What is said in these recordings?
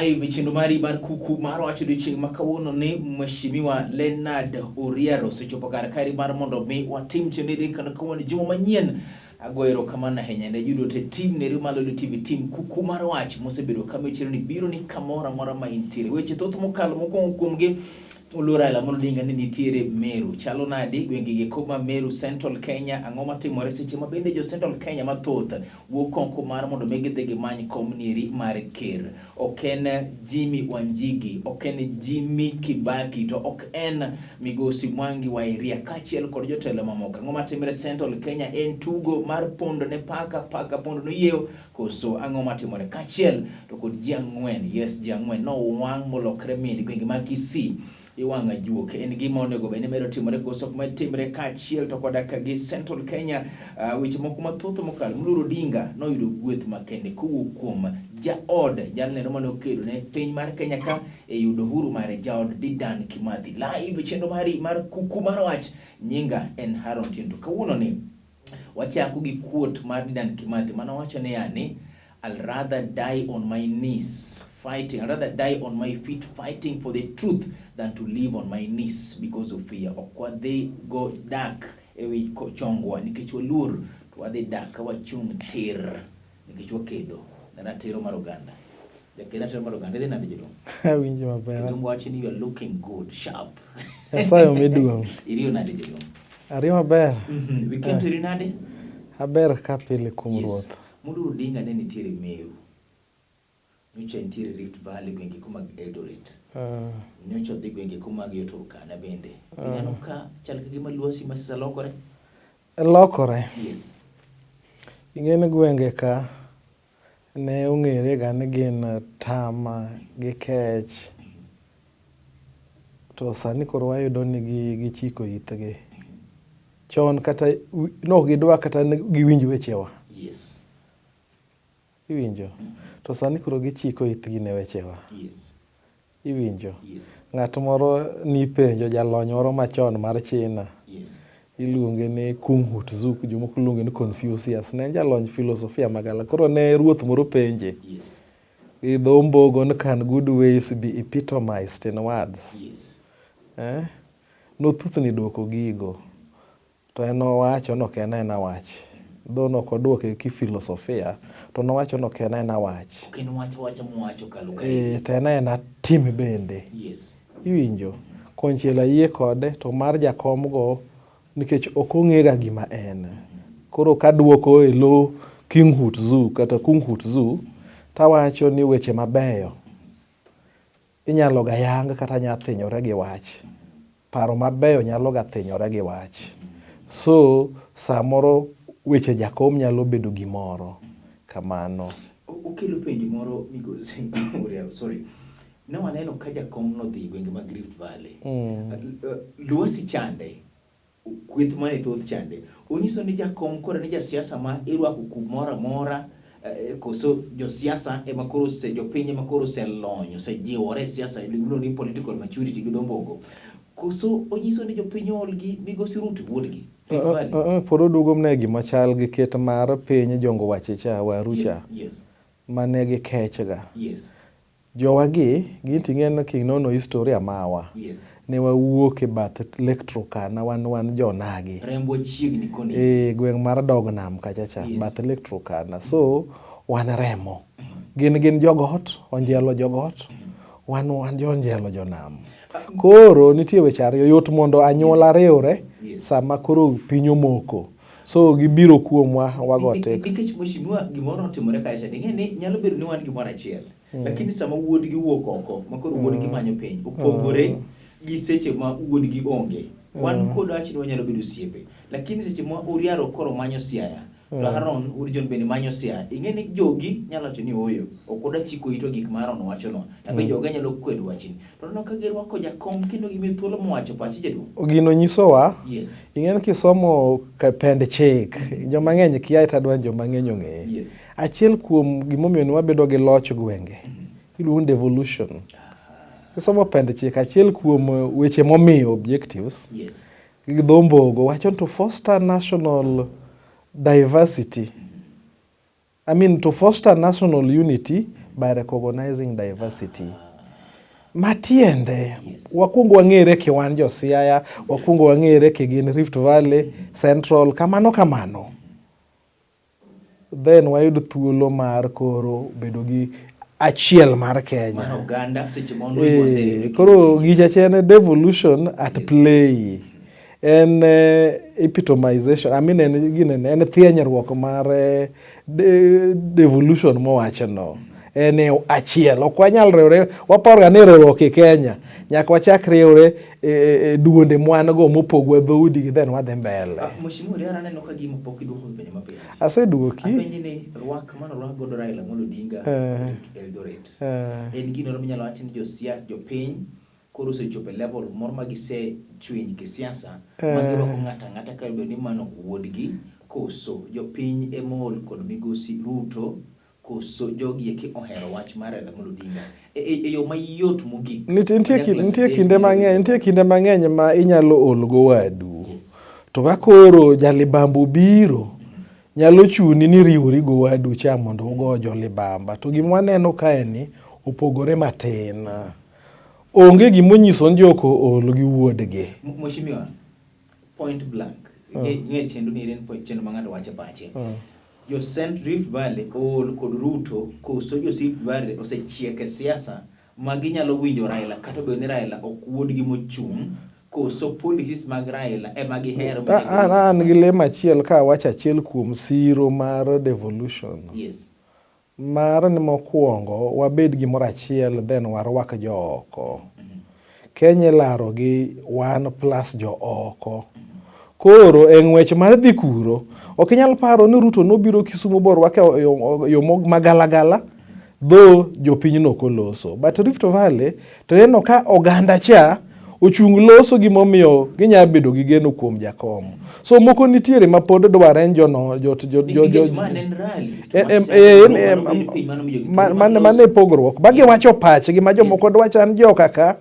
Live chenro mari mar kuku mar wach odiochieng' ma kawuono ni Mheshimiwa Leonard Oriero osechopo kar kaeri mar mondo mi watim chenro eri kendo kawuono juma manyien. Agoyo erokamano ahinya ne judo te team Neri Malolo TV team kuku mar wach mosebedo kamiyo chenro ni biro ni kamoro amora ma intiere. Weche thoth mokalo mokwongo kuomgi Oluor Raila Amolo Odinga ni nitiere Meru. Chalo nadi gwenge gi koma Meru Central Kenya? Ang'o matimore seche ma bende jo Central Kenya mathoth wuok oko mar mondo mi gidhi gimany kom nieri mar ker? Ok en Jimmy Wanjigi, ok en Jimmy Kibaki, to ok en Migosi Mwangi wa Iria kaachiel kod jotelo mamoko. Ang'o matimore Central Kenya? En tugo mar pondo ne paka, paka pondo noyiewo koso ang'o matimore? Kaachiel to kod ji ang'wen, yes ji ang'wen nowang' molokre mind gwenge mag Kisii iwang'o ajuok. En gima onego bed ni medo timore koso ok med timre kaachiel to koda ka gi Central Kenya weche moko mathoth mokalo. Mluor Odinga noyudo gweth makende kowuok kuom jaod jalneno mane okedo ne piny mar Kenya ka e yudo uhuru mare jaod Dedan Kimathi. Live chenro mari mar kuku mar wach nyinga en Haron Tindo. Kawuono ni wachako gi quote mar Dedan Kimathi mane owacho niya ni I'll rather die on my knees fighting, I'd rather die on my feet fighting for the truth than to live on my knees because of fear. Ok wadhi go dak ewi chongwa nikech waluor, to wadhi dak ka wachung' tir nikech wakedo ne ratiro mar oganda. Jaked ratiro mar oganda, idhi nade jaduong'? Awinjo maber. Kizungu wacho ni you are looking good, sharp. Nyasaye omi duong'. Iriyo nade jaduong'? Ariyo maber. Weekend iri nade? Aber ka pile kuom Ruoth. Moluor Odinga ne nitiere Meru. Nyocha nitiere Rift Valley gwenge ko mag Eldoret. Nyocha odhi gwenge ko mag yo Turkana bende. Ineno ka chal ka gima lwasi ma sasa lokore? Lokore. Yes. Ing'e ni gwenge ka ne ong'ere ga ni gin tama gi kech. To sani koro wayudo ni gichiko itgi. Chon kata nok gidwa kata ni giwinj wechewa. Iwinjo? To sani koro gichiko itgi ne wechewa. Iwinjo? Ng'at moro nipenjo jalony moro machon mar China. Iluonge ni Kung Hu Tzu, jomoko luonge ni Confucius. Ne en jalony filosofia magala. Koro ne ruoth moro penje. Gi dho ombogo ni can good ways be epitomized in words? Eh? Nothuthni dwoko gigo. To en nowacho ni ok en aena wach. Dho nok odwoke ki filosofia, to nowacho ni ok en aena wach. Ok en wach awacha mowacho kalo ka. Eh, to en aena tim bende. Iwinjo? Konchiel ayie kode, to mar jakom go, nikech ok ong'ega gima en. Koro kaduoko e lo King Hu Tzu kata Kung Hu Tzu, tawacho ni weche mabeyo inyalo ga yang kata nya thinyore gi wach. Paro mabeyo nyalo ga thinyore gi wach. So, samoro weche jakom nyalo bedo gimoro kamano. Okelo penjo moro migosi Uriel, sorry. Ne waneno ka jakom nodhi gwenge mag Rift Valley. Lwasi chande, kweth mane thoth chande. Onyiso ni jakom koro ni jasiasa ma irwako kumoro amora koso josiasa ema koro ose, jopiny ema koro oselony, osejiwore e siasa, iluongo ni political maturity gi dho mbogo. Koso onyiso ni jopiny ool gi migosi Ruto wuodgi. Rift Valley. Pod oduogo mna e gima chal gi ket mar piny Jongo wache cha, Waru cha, mane gikech ga. Jowagi, gin to ing'e ni kinono historia mawa, ne wawuok e bath Lake Turkana, wan wan jonagi. Rembwa chiegni koni. E gweng' mar dog nam kacha cha, bath Lake Turkana. So, wan remo. Gin gin jogot, onjelo jogot, wan wan jonjelo jonam. Koro nitie weche ariyo, yot mondo anyuola riwre sama koro piny omoko. So gibiro kuomwa wago tik. Nikech mheshimiwa gimoro notimore kacha, ing'e ni nyalo bedo ni wan gimoro achiel. Lakini sama wuodgi wuok oko, ma koro wuodgi manyo piny, opogore gi seche ma wuodgi onge. Wan kod wach ni wanyalo bedo osiepe. Lakini seche ma Uriaro koro manyo Siaya, to Aaron wuod John bende manyo Siaya, ing'e ni jogi nyalo wacho ni ooyo, ok odwa chiko itwa gik ma Aaron wachonwa. Abe joga nyalo kwedo wachni. To aneno ka girwako jakom kendo gimiyo thuolo mowacho pache jaduong'. Gino nyisowa, ing'e ni kisomo pend chik, joma ng'eny kia to adwa ni joma ng'eny ong'eye. Achiel kuom gimomiyo ne wabedo gi loch gwenge, iluongo ni devolution. Kisomo pend chik, achiel kuom weche momiyo objectives, gi dho mbogo wacho ni to foster national diversity. I mean to foster national unity by recognizing diversity. Matiende, wakwongo wang'ere ki wan jo Siaya, wakwongo wang'ere ki gin Rift Valley, Central, kamano kamano. Then wayud thuolo mar koro bedo gi achiel mar Kenya. Mar oganda seche ma Koro gicha cha en devolution at play. En epitomization, I mean en ginene, en thienyruok mar devolution mowachno. En e achiel, ok wanyal riwre, waparoga ni riwruok e Kenya, nyaka wachak riwre e duonde mwan go mopogwa dhoudi gi then wadhi mbele. Mheshimiwa Oriara, aneno ka gima pok iduoko penjo mapenji. Aseduoki. Apenji ni rwak mane orwak godo Raila Amolo Odinga Eldoret. En gino minyalo wach ni josiasa, jopiny koro osechopo e level moro ma gisechwiny kisiasa ma girwako ng'ato ang'ata ka obedo ni mano wuodgi, koso jopiny ema ool kod migosi Ruto, koso jogi eki ohero wach mar Raila Amolo Odinga e yo mayot mogik. Nitie kinde mang'eny, nitie kinde mang'eny ma inyalo ol go wadu. To ka koro jalibambo biro, nyalo chuni ni riwori go wadu cha mondo ugo jolibamba. To gima waneno kae ni opogore matin. Onge gimonyiso ni joko ol gi wuodgi. Mheshimiwa, point blank. Ng'e chenro ni en point chenro ma ng'ato wacho e pache. Jo Central Rift Valley ool kod Ruto, koso jo Rift Valley osechiek e siasa ma ginyalo winjo Raila kata obedo ni Raila ok wuodgi mochung', koso policies mag Raila ema gihero. An gi lemo achiel ka awacho achiel kuom siro mar devolution. Mar ni mokwongo wabed gimoro achiel then warwak jooko. Kenya ilaro gi 1 plus jooko. Koro e ng'wech mar dhi kuro, ok inyal paro ni Ruto nobiro Kisumu borwake e yo magalagala, though jopinyno ok oloso. But Rift Valley to ineno ka oganda cha ochung' loso gimomiyo ginya bedo gi geno kuom jakom. So moko nitiere ma pod dware jono jo jo jo jo mane pogruok. Ba giwacho pachgi ma jomoko dwacho an joka ka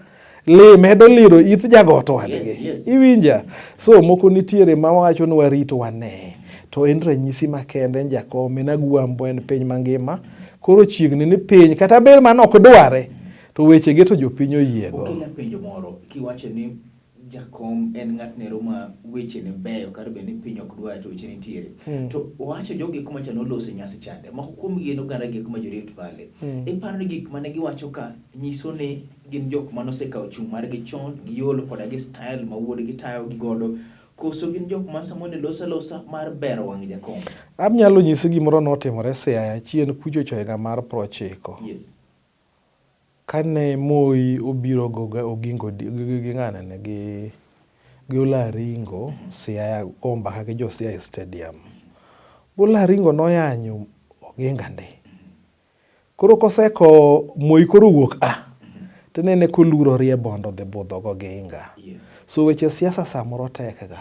li medo liro ith jagot wadgi. Iwinja? So moko nitiere ma wacho ni warit wane. To en ranyisi makende en jakom, en Agwambo, en piny mangima. Koro chiegni ni piny kata bed mano ok dware to weche gi to jopiny oyiego. Okela penjo moro kiwacho ni jakom en ng'at nero ma weche ne beyo kata bed ni piny ok dware to weche nitiere. To owacho jogi kuma cha noloso nyasi chande. Moko kuom gi en oganda gi kuma jo Rift Valley. Iparo ni gik mane giwacho ka nyiso ni gin jok mane osekawo chung' margi chon, giol koda gi style ma wuodgi tayo gi godo, koso gin jok ma samoro ne loso alosa mar bero wang' jakom? Anyalo nyisi gimoro notimore Siaya chien kucho cha higa mar 90. Kane Moi obiro go Oginga gi ng'anene gi Olaringo Siaya go mbaka gi jo Siaya Stadium. Olaringo noyanyo Oginga ndi. Koro kosekowo Moi koro owuok a tinene koluro rie bondo dhi budho go Oginga. So weche siasa samoro tek ga.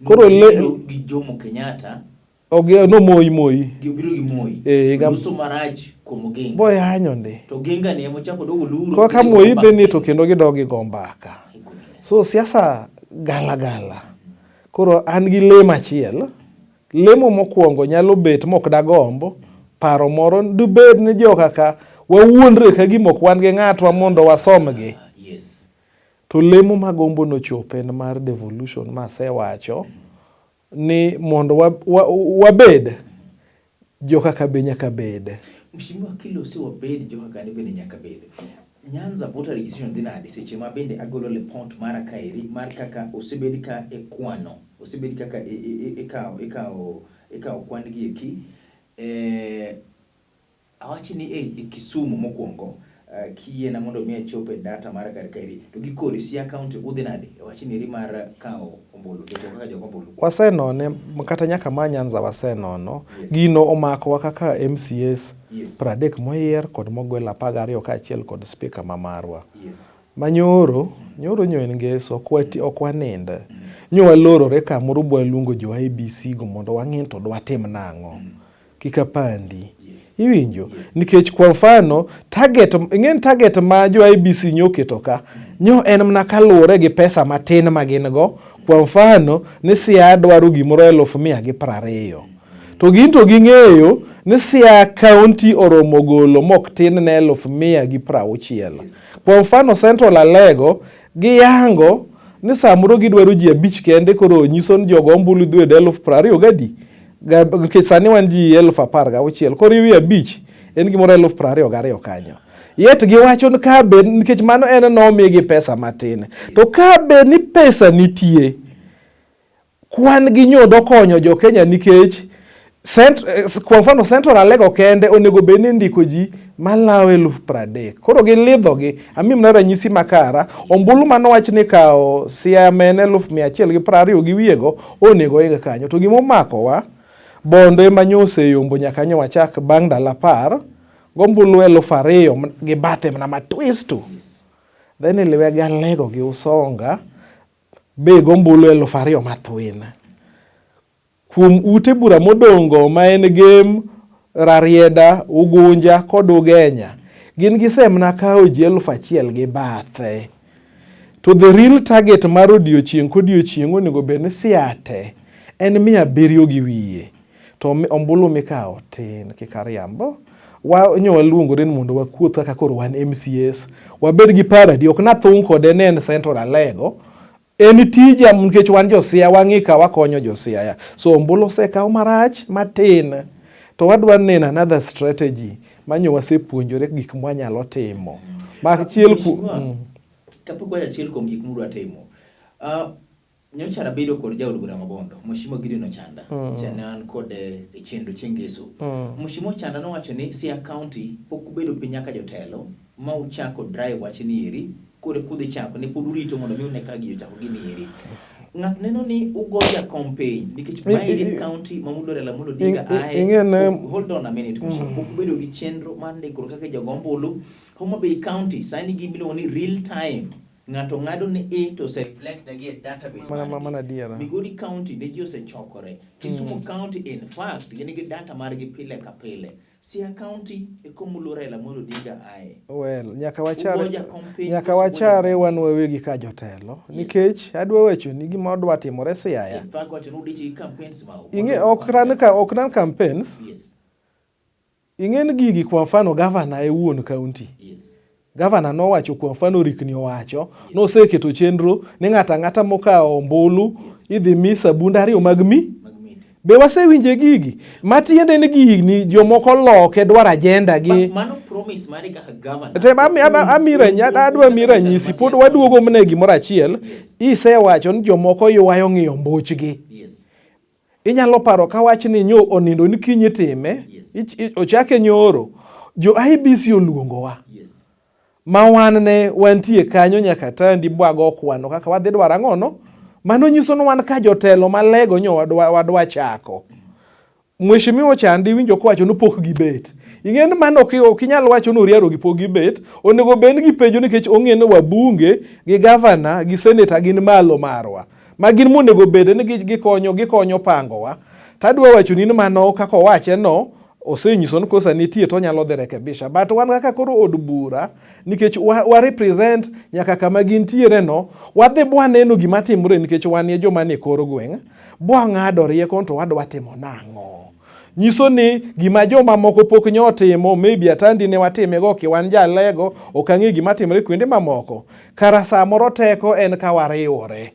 Koro le gi Jomo Kenyatta Oge no Moi Moi. Gibiro gi Moi. Loso marach kuom Oginga. Boyanyo ndi. To Oginga ni ema ochako dogo luro. Koro ka Moi dhi ni to kendo gidog gigo mbaka. So siasa gala gala. Koro an gi lemo achiel. Lemo mokwongo nyalo bet mok dagomb paro moro dibed ni joka ka wawuondre ka gima ok wan gi ng'atwa mondo wasomgi. To lemo magombo nochop en mar devolution ma asewacho ni mondo wabed joka ka be nyaka bed. Mheshimiwa kilose wabed joka ka bende nyaka bed. Nyanza voter registration dhi nade seche ma bende agolo report mara kaeri mar kaka osebed ka e kwano, osebed kaka ikawo kwan gi eki. Awach ni e Kisumu mokwongo, kiyiena mondo mi achop e data mara kar kaeri, to gi kori Siaya County udhi nade e wach ni mar kawo ombulu, ndiko kaka jogo ombulu? Wasenone, kata nyaka ma Nyanza wasenono. Gino omakowa kaka MCAs 30 moyier kod mogwel 12 kaachiel kod speaker ma marwa. Manyoro, nyoro nyo en ngeso, ok wanind. Nyo walorore kamoro bwaluongo jo IEBC go mondo wang'i to dwatim nang'o. Kik apandi. Iwinjo? Nikech kwa mfano, target, ing'en target ma jo IEBC nyo oketo ka, nyo en mana kaluwore gi pesa matin ma gin go. Kwa mfano, ni Siaya dwaro gimoro 120,000. To gin to ging'eyo ni Siaya County oromo golo mok tin ne 160,000. Kwa mfano Central Alego giyango ni samoro gidwaro ji 5 kende, koro nyiso ni jogo ombulu dhi yudo 20,000 gadi? Nikech sani wan ji 16,000, koro iwi 5 en gimoro 22,000 kanyo. Yet giwacho ni ka bed, nikech mano en nomigi pesa matin, to ka bed ni pesa nitie, kwan gi nyodo konyo jo Kenya nikech kwa mfano Central Alego kende onego bed ni ndiko ji malawo 30,000. Koro gilidhogi. Amiyi mana ranyisi makara, ombulu manowach ni kawo Siaya mene 120,000 gi wiyego onego oing kanyo. To gima omakowa, Bondo ema nyo oseyombo nyaka nyo wachak bang' ndalo 10, gombulu 2,000 gi bathe mana matwis tu. Then iliwe gi Alego gi Usonga be gombulu 2,000 mathwin. Kuom ute bura modong'go ma en Gem, Rarieda, Ugunja kod Ugenya, gin gisemna kawo ji 1,000 gi bathe. To the real target mar odiochieng' kodiochieng' onego bed ni Siate en 700 gi wiye. To ombulu mikawo tin kik ariambo. Nyo waluongore ni mondo wakuoth kaka koro wan MCAs, wabed gi paro adi, ok nathung' kode ne en Central Alego, en tija nikech wan jo Siaya wang'i ka wakonyo jo Siaya. So ombulu osekaw marach matin, to wadwa neno another strategy manyo wasepuonjore gik mwanyalo timo. Ma achiel Kapok wacho achiel kuom gik mudwa timo, nyocha nabedo kod jaod bura ma Bondo, Mheshimiwa Gideon Ochanda. Ne an kode e chenro chieng' Ngeso. Mheshimiwa Ochanda nowacho ni Siaya County pok ubedo piny nyaka jotelo ma uchako drive wach ni eri, koro kudhi chako ne pod urito mondo mi une ka gigi ochako gini eri. Ng'ato neno ni ugo jakom piny nikech mae e county ma Mulu Raila Amolo Odinga ae. Hold on a minute. Pok ubedo gi chenro mar ndikruok kaka jogo ombulu. Homa Bay County sani gima iluongo ni real time. Ng'ato ng'ado ni i to ose reflect negi e database margi. Migori County ne ji osechokore. Kisumu County in fact gin gi data margi pile ka pile. Siaya County e kuma Raila Amolo Odinga ae. Well, nyaka wachare, nyaka wachare wan wawegi ka jotelo. Nikech adwa wacho ni gima odwa timore Siaya. In fact wacho ni udich gi campaigns ma. Ing'e ok ran ka ok ran campaigns. Yes. Ing'e ni gigi kwa mfano gavana e wuon county. Yes. Gavana nowacho kwa mfano rikni owacho, yes. Noseketo chenro ni ng'ato ang'ata mokawo ombulu, yes. Idhi mi sabunde 2 mag mi. Be wasewinje gigi? Matiende ni gigi jomoko loke dwaro agenda gi. Mano promise mari kaka governor. Tem adwa mi ranyisi, pod waduogo mne gimoro achiel. Yes. Isewacho ni jomoko ywayo ng'iyo mbuchgi. Yes. Inyalo paro ka wach ni nyo onindo ni kiny itime, yes. Ochake nyoro, jo IEBC oluongowa. Yes. Ma wan ne wantie kanyo nyaka tandi bwago kwano kaka wadhi dwaro ang'ono. Mano nyiso ni wan ka jotelo malego nyo wadwa chako. Mheshimiwa Ochandi winjo kowacho ni pok gibet. Ing'e ni mano ok inyal wacho ni Oriaro gi pok gibet. Onego bed ni gipenjo nikech ong'e ni wabunge gi gavana gi seneta gin malo marwa. Ma gin monego bed ni gikonyo pangowa. To adwa wacho ni mano kaka owache no, osenyiso ni kosa nitie to onyalo dhi rekebisha. But wan kaka koro od bura, nikech wa represent nyaka kama gintiere no, wadhi bwaneno gima timore nikech wan e joma ni kor gweng', bwang'ado rieko to wadwa timo nang'o. Nyiso ni gima joma moko pok nyo timo, maybe Atandi ne watime go ki wan jalego, ok ang'e gima timore kuonde mamoko. Kara samoro teko en ka wariwore.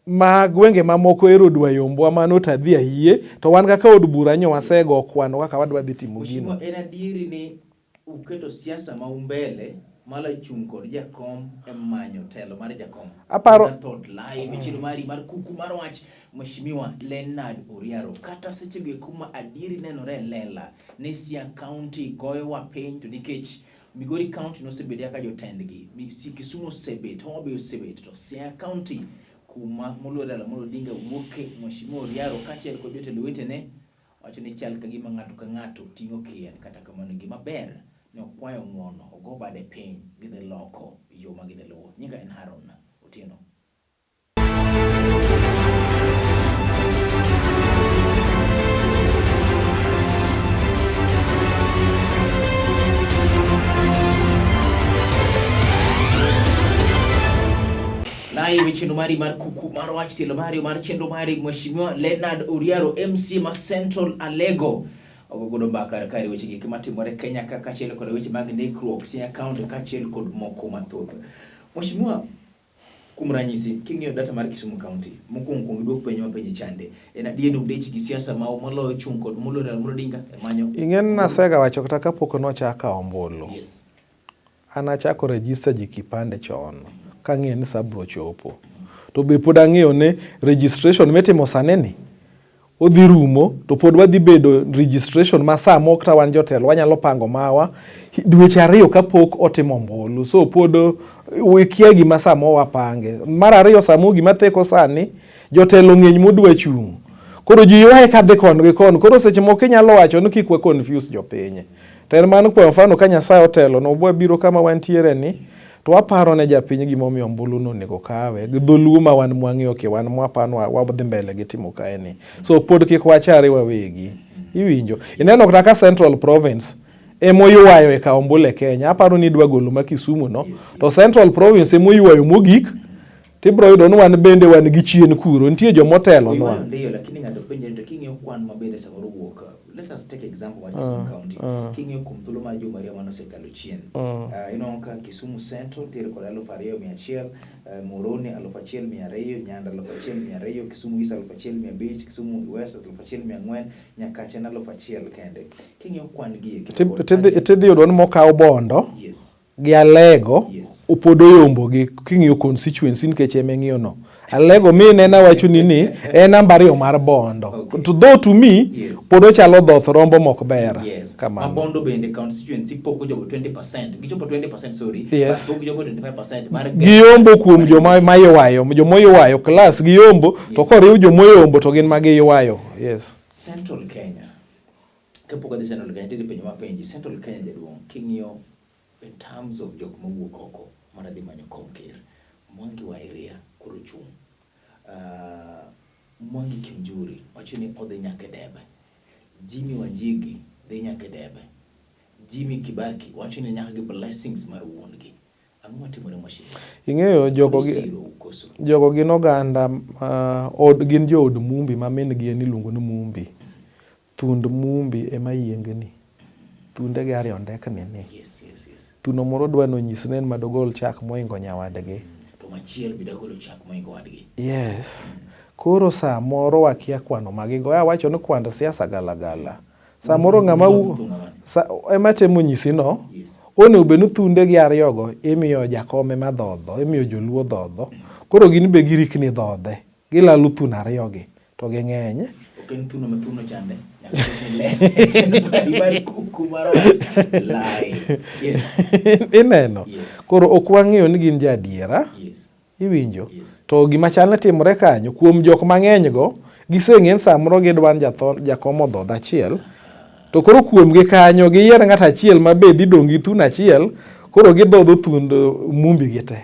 Ma gwenge mamoko ero dwa yombwa mano to adhi ayie, to wan kaka od bura nyo wasego kwano kaka wadwa dhi timo gino. Mheshimiwa, en adieri ni uketo siasa ma umbele mala chung' kod jakom e manyo telo mar jakom. Aparo Thought live e chiro mari mar kuku mar wach Mheshimiwa Leonard Oriaro, kata seche go kuma adieri nenore e lela ni Siaya County goyowa piny to nikech Migori County nosebet kaka jotendgi, Kisumu osebet, Homa Bay osebet, to Siaya County kuma moluor Raila Amolo Odinga wuoke, Mheshimiwa Oriaro kaachiel kod jotelo wetene wacho ni chal ka gima ng'ato ka ng'ato ting'o kien. Kata kamano gima ber ni okwayo ng'uono, ogo bade piny, gidhi loko yo ma gidhi luwo. Nyinga en Haron Otieno. Live chenro mari mar kuku mar wach tielo mari mar chenro mari Mheshimiwa Leonard Oriaro MC ma Central Alego. Wago godo mbaka kar kae weche gik matimore Kenya ka kaachiel kod weche mag ndikruok Siaya County kaachiel kod moko mathoth. Mheshimiwa, kuom ranyisi, king'iyo data mar Kisumu County, mokwongo kuong iduok penjo mapenji chande. En adier ni udich gi siasa ma moloyo chung' kod moloyo Raila Amolo Odinga e manyo. Ing'e ni nasega wacho kata kapok nochak kawo ombulu. Yes. An achako register ji kipande chon kang'eyo ni sa bro chopo. To be pod ang'eyo ni registration mitimo sani ni odhi rumo to pod wadhi bedo registration ma sa moko kata wan jotelo wanyalo pango mawa dweche ariyo kapok otimo ombulu. So pod ikia gima samo wapange. Mar ariyo samo gima theko sani jotelo ng'eny modwa chung'. Koro ji ywaye kadhi kon gi kon. Koro seche moko inyalo wacho ni kik wa confuse jopiny. To en mano kwa mfano ka Nyasaye otelo no biro kama wantiere ni to waparo ne japiny gimomiyo ombulu no onego kawe gi dholuo ma wan mwang'eyo ki wan mwapano wadhi mbele gi timo kae ni. So pod kik wachare wawegi. Iwinjo. Ineno kata ka Central Province emoywayo e kawo ombulu e Kenya. Aparo ni idwa golo ma Kisumu no. To Central Province emoywayo mogik. Tibro yudo ni wan bende wan gi chien kuro. Nitie jomotelo nwa. Oywayo ndiyo, lakini ng'ato penje ni to king'iyo kwan ma bende samoro wuok, let us take example mar Kisumu County. King'iyo kuom thuolo mar juma ariyo mane osekalo chien, inwang'o ka Kisumu Central nitiere kod 2,100, Muhoroni 1,200, Nyanda 1,200, Kisumu East 1,500, Kisumu West 1,400, Nyakacha en 1,000 kende. King'iyo kwan gi eki, Tidhi yudo ni mokawo Bondo. Yes. Gi Alego Yes. pod oyombo gi king'iyo constituency nikech ema ing'iyo no. Alego mi nena wacho ni ni en namba ariyo mar Bondo. Okay. To though to me Yes. pod ochalo dhoth rombo mok ber. Yes. Kamano. Ma Bondo bende constituency pok ochopo 20%. Gichopo 20% sorry. Yes. But pok gichopo 25% mar Giyombo kuom joma maywayo, joma oywayo class giyombo to koriw joma oyombo to gin ma giywayo. Yes. Central Kenya. Kapok adhi Central Kenya, nitiere penjo mapenji. Central Kenya jaduong', king'iyo in terms of jok mawuok oko mar dhi manyo kom ker, Mwangi wa Iria koro chung'. Mwangi Kiunjuri wacho ni odhi nyaka e debe. Jimmy Wanjigi dhi nyaka e debe. Jimmy Kibaki wacho ni nyaka gi blessings mar wuon gi. Ang'o matimore Mheshimiwa? Ing'eyo jogo gi Isiro koso? jogo gin oganda od gin jood Mumbi ma min gi en iluongo ni Mumbi. Thund Mumbi ema yiengni. Thundege ariyo ndekni ni. Yes, yes, yes. Thuno moro dwa ni onyis ni en ma dogol chak moingo nyawadgi. To machielo be dagolo chak moingo wadgi. Yes. Koro samoro wakia kwano ma gigoyo. Awacho ni kwand siasa galagala. Samoro ng'ama sa, ema temo nyisi no. Yes. Onego bed ni thundegi ariyogo imiyo jakom ema dhodho, imiyo joluo dhodho. Koro gin be girikni dhodhe. Gilalo thuno ariyogi to ging'eny. Ok en thuno ma thuno chande. Nyaka bed ni ler. Mar kuku mar wach. Lai. Yes. Ineno? Yes. Koro ok wang'eyo ni gin jaadiera. Yes. Iwinjo? Yes. To gima chal ne timore kanyo, kuom jok mang'eny go, giseng'e ni samoro gidwa ni jakom odhodh achiel. To koro kuomgi kanyo, giyier ng'at achiel ma be dhi dong' gi thuno achiel, koro gidhodho thund Mumbi gi te.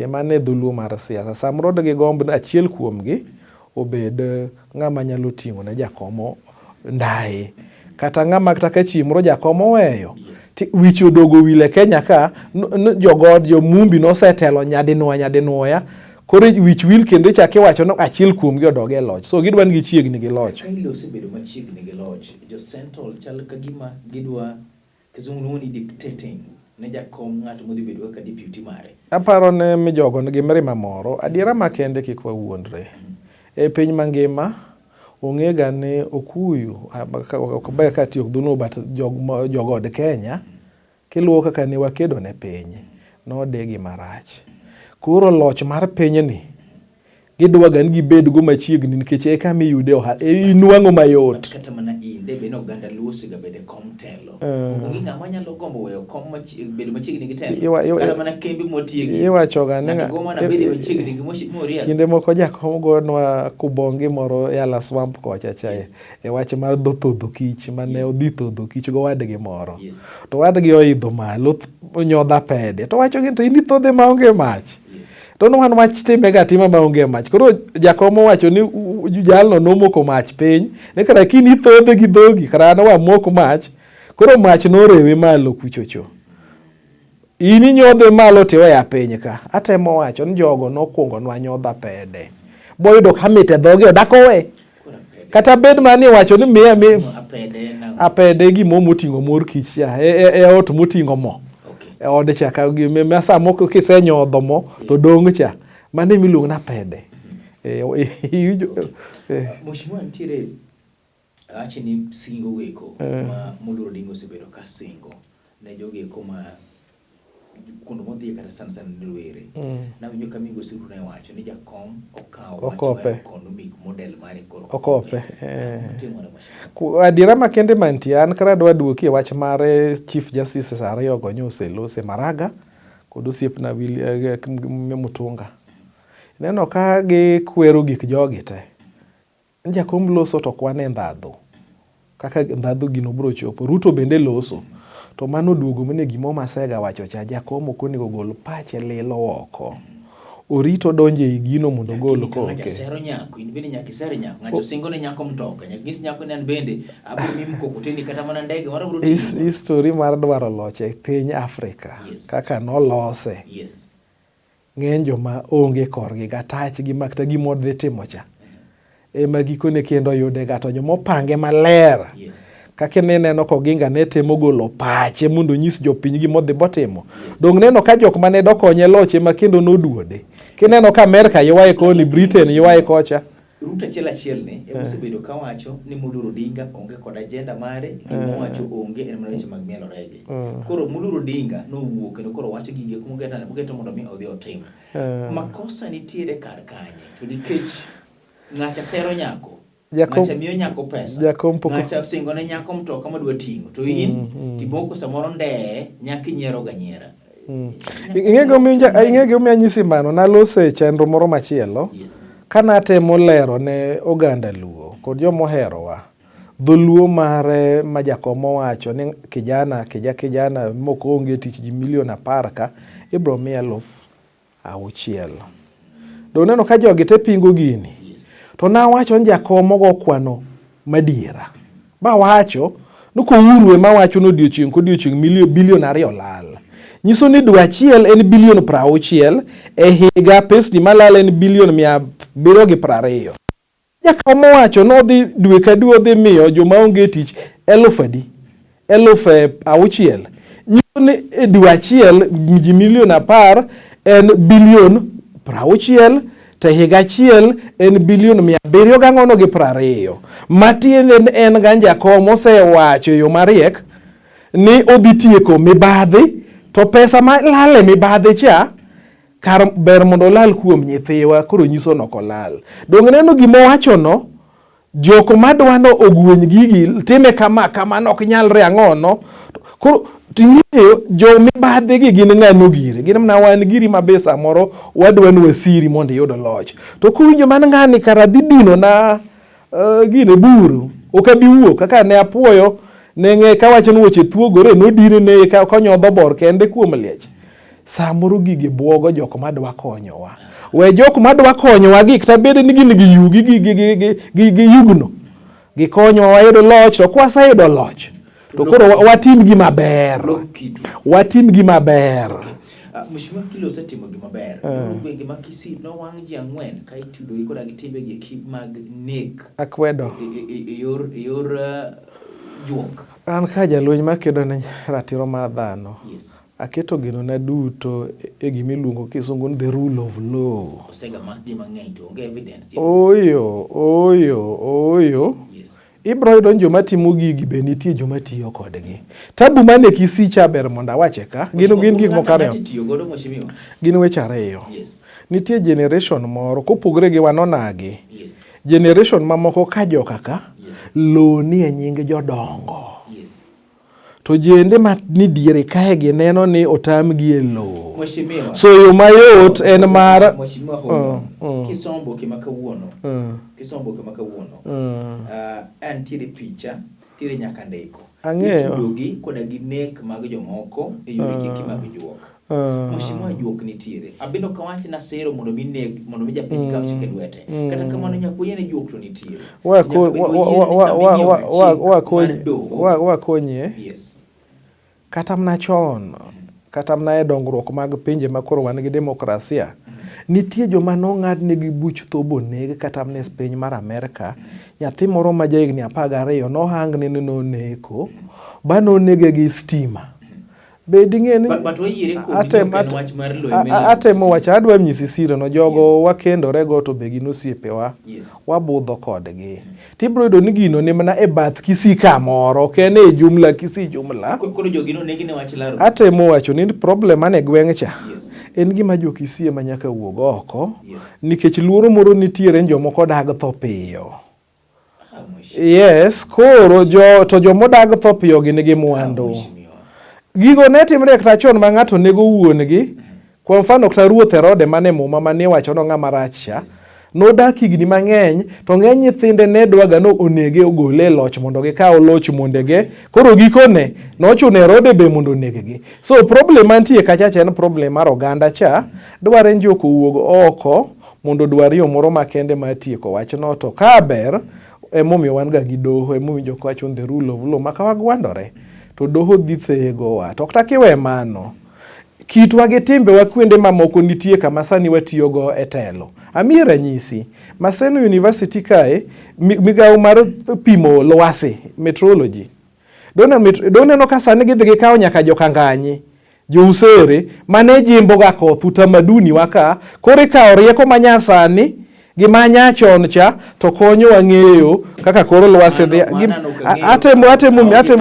Mano e dholuo mar siasa. Samoro de gigomb ni achiel kuomgi obed ng'ama nyalo ting'o ne jakom ndaye. Kata ng'ama kata ka chieng' moro jakom oweyo, wich odogo wil e Kenya ka, jogod, jo Mumbi nosetelo nyadinwoya nyadinwoya, koro wich wil kendo ichako iwacho ni achiel kuomgi odog e loch. So gidwa ni gichiegni gi loch. Ka osebedo machiegni gi loch, jo Central chal ka gima gidwa Kizungu luongo ni dictating ne jakom ng'at modhi bedo kaka deputy mare. Aparo ni mijogo nigi mirima moro. Adiera makende kik wawuondre. E piny mangima, ong'ega ni okuyu, ok ber ka atiyo gi dholuo but jogod Kenya, kiluwo kaka ne wakedo ne piny, nodigi marach. Koro loch mar pinyni, Gidwaga ni gibedgo machiegni nikech e kama iyude ohala, inwang'o mayot. Kata mana in, de bed ni oganda Luo osegabedo e kom telo. Onge ng'ama nyalo gombo weyo kom bedo machiegni gi telo. Kata mana kembe mwatiegi. Iwachoga ni Ng'ato gombo mana bedo machiegni gi Mheshimiwa Uriel. Kinde moko jakom gonwa kubongi moro e Yala Swamp kocha cha e wach mar dho thodho kich mane odhi thodho kich gowadgi moro. To wadgi oidho malo onyodha pede. To wacho ni to in ithodhe maonge mach. To ne wan wach time ga tima maonge mach. Koro jakom owacho ni jalno nomoko mach piny, ni kara kiny ithodhe gi dhogi, kara an wamok mach. Koro mach norewe malo kuchocho. In inyodhe malo tiweya piny ka. Atemo wacho ni jogo nokwongo nwa nyodha pede. Boyudo ka mit e dhogi odak owe. Kata bed mana ni iwacho ni miya mi apede gimo moting'o mor kich cha e, e, e ot moting'o mo. E ode cha ka ma samoro kisenyodho mo to dong' cha. Mano ema iluongo ni apede. E, iwinjo Mheshimiwa nitiere awachi ni singo goeko ma Moluor Odinga osebedo ka singo ne jogoeko ma kuonde modhiye kata sana sana ne rowere. Nawinjo ka Migosi Ruto ne wacho ni jakom okawo wach Okope. mar economic model mare koro Okope, eh. Timore mheshimiwa. Adiera makende mantie an kara adwa duoki e wach mar Chief Justices ariyogo nyoselose Maraga kod osiepna Mutunga. Ineno ka gikwero gik jogi te. Jakom loso to ok wane ndhadhu. Kaka ndhadhu gino biro chopo. Ruto bende loso. To mano oduogo mana e gima Masega wacho cha, jakom ok onego gol pache lilo oko. Orit odonj ei gino mondo ogol Lakini ka ng'acha koke. sero nyako, in bende nyaka iser nyako. Ng'acha osingo ne nyako mtoka, nyaka nyis nyako ni an bende abiro miyi mkokoteni kata mana ndege moro abiro ting'o. History mar dwaro loch e piny Afrika kaka nolose. Ng'eny joma onge korgi gatachgi ma kata gima odhi timo cha ema gikone kendo yude ga to joma opange maler kaka ne ineno ka Oginga ne temo golo pache mondo onyis jopiny gima odhi botimo. Dong' neno ka jok mane dokonye loch ema kendo noduode. Kineno ka Amerka ywaye koni, Britain ywaye kocha. Ruto achiel achiel ni ema osebedo kawacho ni Moluor Odinga onge kod agenda mare, gima owacho onge en mana weche mag mielo rege. Koro Moluor Odinga nowuok kendo koro wacho gige mogeto mondo mi odhi otim. Makosa nitiere kar kanye? To nikech ng'acha sero nyako, ng'acha miyo nyako pesa, ng'acha osingo ne nyako mtoka madwa ting'o, to in timoko samoro ndeye nyaka inyiero ga nyiera. Ing'e gimomiyo anyisi mano, naloso e chenro moro machielo ka natemo lero ne oganda Luo kod joma oherowa dholuo mare ma jakom owacho ni kijana kija kijana mok onge tich ji milion 10 ka ibiro mi 6000. Donge ineno ka jogi te pingo gini? To nawacho ni jakom ogo kwano madiera. Bawacho ni Kouru ema wacho ni odiochieng' kodiochieng' milion bilion 2 lal. Nyiso ni dwe achiel en bilion 60, e higa pesni malal en bilion 720. Jakom owacho ni odhi dwe ka dwe odhi miyo joma onge tich eluf adi? 6000. Nyiso ni e dwe achiel ji milion 10 en bilion 60, to e higa achiel en bilion mia abiriyo gang'ono gi 20. Matiende ni en ga jakom osewacho e yo mariek ni odhi tieko mibadhi to pesa ma lal e mibadhi cha kar ber mondo olal kuom nyithiwa koro nyiso ni ok olal. Donge ineno gima owachono? Jok madwa no ogweny gigi time kama kama no ok nyalre ang'ono. Koro ting'eyo jo mibadhi gi gin ng'ano gire. Gin mana wan giri ma be samoro wadwa ni wasiri mondo iyud loch. To kowinjo man ng'ani kara dhi dino na gine buru. Ok abi wuok kaka ne apuoyo ne ng'e kawacho ni weche thuogore nodine ne ka konyodho bor kende kuom liech. Samoro gigi buogo jok madwa konyowa. We jok madwa konyowa gi kata bed ni gin gi yugi gi yugno. Gikonyowa wayudo loch to kwaseyudo loch to koro watim gima ber. Watim gima ber. Mheshimiwa Kilo osetimo gima ber. Gwenge ma Kisii nowang' ji 4 ka itudo gi koda gi timbe gi eki mag nek. Akwedo. E yor juok. An ka jalweny makedo ne ratiro mar dhano. Aketo genona duto e gima iluongo kisungu ni the rule of law. Osega mak ji mang'eny to onge evidence. Oyo, oyo, oyo. Ibro yudo ni joma timo gigi be nitie joma tiyo kodgi. Tabu mane Kisii cha ber mondo awache ka. Gin gik moko ariyo. Gin weche ariyo. Nitie generation moro kopogore gi wan onagi. Generation mamoko ka joka ka lowo nie nying jodongo. To jende ma ni diere kae gi neno ni otamgi e lowo. Mheshimiwa. So yo mayot en mar Mheshimiwa hold on. Kisomo oboke ma kawuono. Kisomo oboke ma kawuono. Antiere picha, nitiere nyaka ndiko. Ang'eyo. Itudogi koda gi nek mag jomoko e yore kiki mag juok. Mheshimiwa juok nitiere. Abende ok awach ni asero mondo mi neg, mondo mi japiny kaw chik e lwete. Kata kamano nyaka wayie ni juok to nitiere. Nyaka bende wayie ni sama inyiewo chik mar doho. Wakonyie. Yes. Kata mana chon, kata mana e dongruok mag pinje ma koro wan gi demokrasia, Nitie joma nong'adnegi buch tho boneg kata mana e piny mar Amerka. Nyathi moro ma jahigni 12 nohangne ni noneko, ba nonege gi stima. Be ding'e ni But wayiere kodi ni ok en wach mar lowo ema ilaro atemo Kisii. wacho adwa nyisi siro no jogo Yes. wakendore go to be gin osiepewa Yes. wabudho kodgi tibiro yudo ni gino ni mana e bath Kisii kamoro ok en e jumla Kisii jumla Koro jogi nonegi ne wach laro. atemo wacho ni problem man e gweng' cha Yes. en gima jo Kisii ema nyaka wuog oko Yes. nikech luoro moro nitiere ni jomoko dag tho piyo Ah, mheshimiwa. yes koro jo to jomodag tho piyo gi nigi mwandu Ah, mheshimiwa. Gigo ne timre kata chon ma ng'ato nego wuon-gi. Kwa mfano kata ruoth Herode mane muma mane iwacho no ng'ama rach cha. Nodak higni mang'eny to ng'eny nyithinde ne dwaga no onege ogole e loch mondo gikaw loch mondege. Koro gikone nochuno Herode be mondo oneggi. So problem mantie kacha cha en problem mar oganda cha. Dware ni jok owuog oko mondo odwar yo moro makende mar tieko wachno to ka ber emomiyo wan ga gi doho emomiyo jok wacho the rule of law ma ka wagwandore to doho dhi thegowa to kata kiwe mano kitwa gi timbewa kuonde mamoko nitie kama sani watiyogo e telo. Amiyi ranyisi, Maseno University kae migawo mar pimo lwasi, meteorology. Doneno ka sani gidhi gikawo nyaka jokanganyi, jousere mane jimbo ga koth utamaduni wa ka, koro ikawo rieko manyasani gi manyachon cha to konyowa ng'eyo kaka koro lwasi dhi. Atemo atemo atemo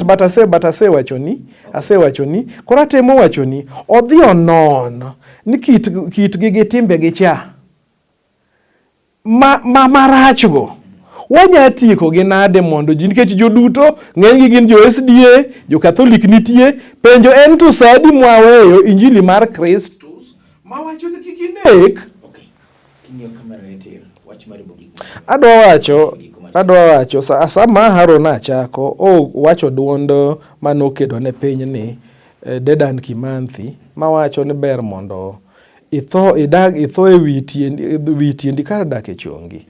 but ase but asewachoni asewachoni koro atemo wachoni odhi onon ni kit kitgi gi timbegi cha ma, ma marachgo wanya tieko gi nade mondo ji nikech joduto ng'enygi gin jo SDA jo Catholic nitie penjo en to sa adi mwaweyo injili mar Kristus mawacho ni kik inek Okay. King'iyo kamera ne tir, wach mari mogik. adwa wacho adwa wacho sa, sama Haron achako o wacho duond manokedo ne piny ni Dedan Kimathi mawacho ni ber mondo itho idag itho e wi tiendi wi tiendi kar dak e chongi.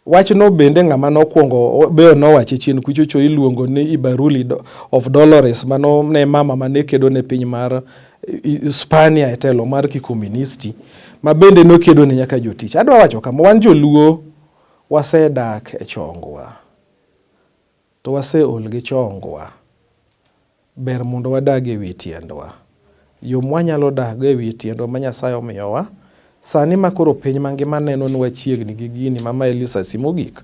Wachno bende ng'ama nokwongo be nowache chien kuchocho iluongo ni Ibaruli of Dolores mano ne mama mane kedo ne piny mar Hispania e telo mar kikomunisti ma bende nokedo ne nyaka jotich. Adwa wacho kama wan joluo wasedak e chongwa to waseol gi chongwa. Ber mondo wadag e wi tiendwa. Yo mwanyalo dakgo e wi tiendwa ma Nyasaye omiyowa sani ma koro piny mangima neno ni wachiegni gi gini ma mae lisasi mogik,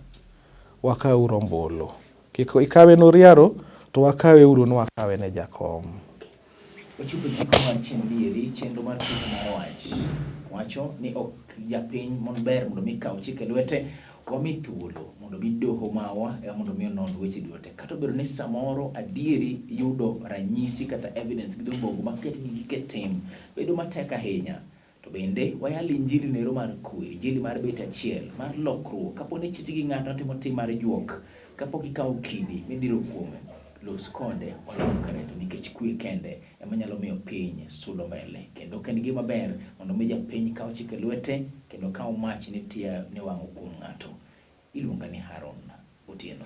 wakawuru ombulu. Kik ikawe ne Oriaro to wakawe uru ni wakawe ne Jakom. Wachopo e giko mar chenro eri, chenro mar Picha mar Wach. Wacho ni ok japiny mon ber mondo mi kaw chik e lwete, wami thuolo mondo mi doho mawa ema mondo mi onon weche duto te. Kata obedo ni samoro adieri yudo ranyisi kata evidence gi dho bongo maket gi gike tim bedo matek ahinya. To bende wayal injili nero mar kwe, injili mar bet achiel, mar lokruok. Kapo ni ichich gi ng'ato otimo tim mar juok, kapok ikawo kidi midiro kuome, los kode olokre to nikech kwe kende ema nyalo miyo piny sudo mbele. Kendo ok en gima ber mondo mi japiny kaw chik e lwete kendo kaw mach ni tia ni wang'o kuom ng'ato. Iluonga ni Haron Otieno.